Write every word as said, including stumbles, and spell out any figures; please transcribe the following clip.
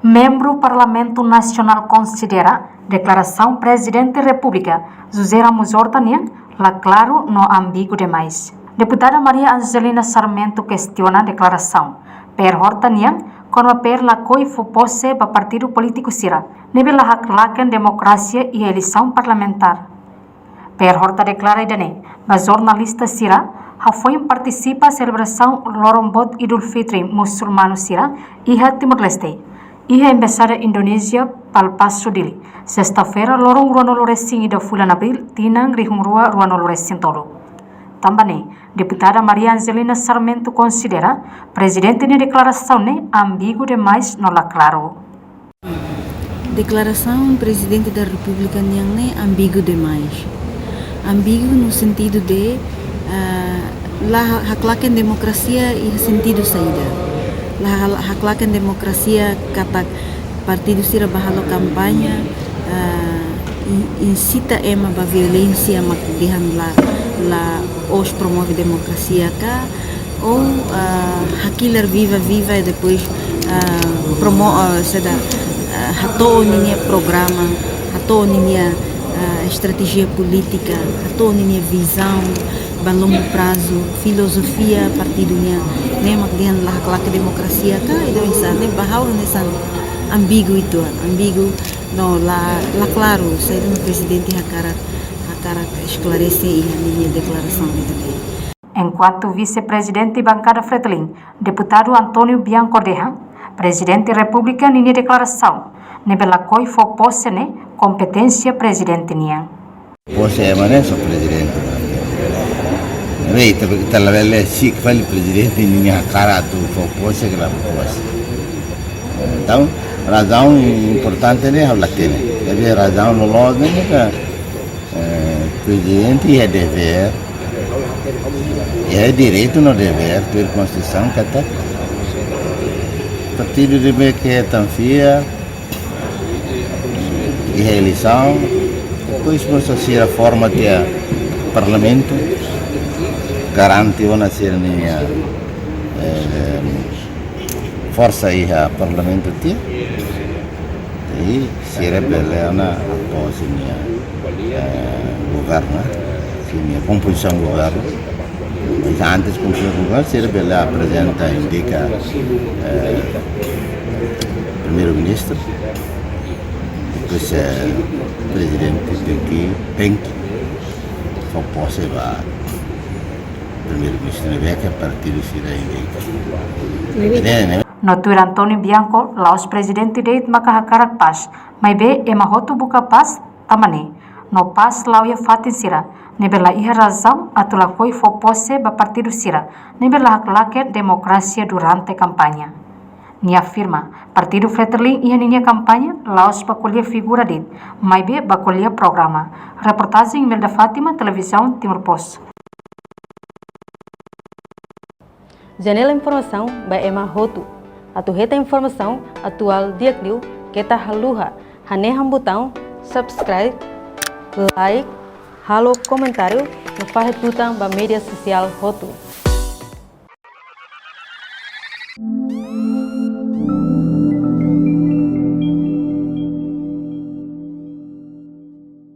Membru Parlamentu Nasionál konsidera deklarasaun Prezidente Repúblika José Ramos Horta nian la klaru no ambíguu demais. Deputada Maria Angelina Sarmento kestiona deklarasaun P R Horta nian kona-ba P R lakohi fó pose ba partidu polítiku sira ne'ebé la haklaken demokrasia iha eleisaun parlamentár. P R Horta deklara ida-ne'e ba jornalista sira hafoin partisipa selebrasaun loron boot Idul Fitri musulmanu sira iha Timor-Leste, iha Embaixada Indonézia Palpaso, Dili, sesta-feira, loron ruanulu-resin-ida fulan Abríl, tinan rihun rua ruanulu-resin-tolu. Tanba ne'e, deputada Maria Angelina Sarmento konsidera Prezidente nia deklarasaun ne'e ambíguu demais no la klaru. Deklarasaun Prezidente da Repúblika nian ne'e ambíguu demais. Ambíguu no sentidu de, ah, la ha-, haklaken demokrasia iha sentidu saida. La ha-, haklaken demokrasia katak partidu sira bá halo kampaña, ah, in-, insita ema ba violénsia mak dehan la, la'ós promove demokrasia ka, ou, ah, hakilar viva viva e depois, ah, promo-, ah, saida, ah, hato'o ninia programa, hato'o ninia, ah, estratéjia polítika, hato'o ninia vizaun ba longu prazu, filozofia partidu nian, ne'e mak dehan la haklaken demokrasia ka, ida oinsá, ne'e ba ha'u hanesan ambíguu uitoan, ambíguu no la, la klaru, saida mak Prezidente hakarak, hakarak esklarese iha ninia deklarasaun ida-ne'e. Enkuantu Vise-Prezidente Bankada Fretilin, Deputadu António Bianco dehan, Prezidente Repúblika ninia deklarasaun ne'ebé lakohi fó pose ne'e kompeténsia Prezidente nian. Pose ema ne'e só Prezidente. Ne'ebé ita, ita labele si'ik fali Prezidente ninia hakarak atu fó pose ka la fó pose. Entaun, razaun importante ne'e ha'u la hatene. Jadi razaun loloos ne'e ka, eh, Prezidente iha devér, iha direitu no devér, tuir Konstituisaun katak partidu ne'ebé ke hetan fiar iha eleisaun, depois mós sira forma tiha Parlamentu, garante ona sira-nia, eh, forsa iha Parlamentu tiha. I sira bele ona hato'o sira-nia, eh, governu, sira-nia kompozisaun governu. Mas antes kompozisaun governu, sira bele aprezenta, indika, eh, Primeiru-Ministru. Depois, eh, Prezidente tenke, tenke fó pose ba Primeiru-Ministru ne'ebé ke partidu sira indika. Ne'e, ne'e. No tuir António Bianco, la'ós Prezidente de'it maka hakarak pás, maibé ema hotu buka pás, tanba ne'e. No pás la'o iha fatin sira ne'ebé la iha razaun atu lakohi fó pose ba partidu sira ne'ebé la haklaken demokrasia durante kampaña. Nia afirma, Partidu Fretilin iha ninia kampaña la'ós ba ko'alia figura de'it, maibé ba ko'alia programa. Reportajen Imelda Fátima, Televizaun Timor Post. Janela informasaun ba ema hotu. Atu hetan informasaun atuál di'ak liu, keta haluha hanehan butaun subscribe, like, halo komentáriu no fahe tutan ba média sosiál hotu.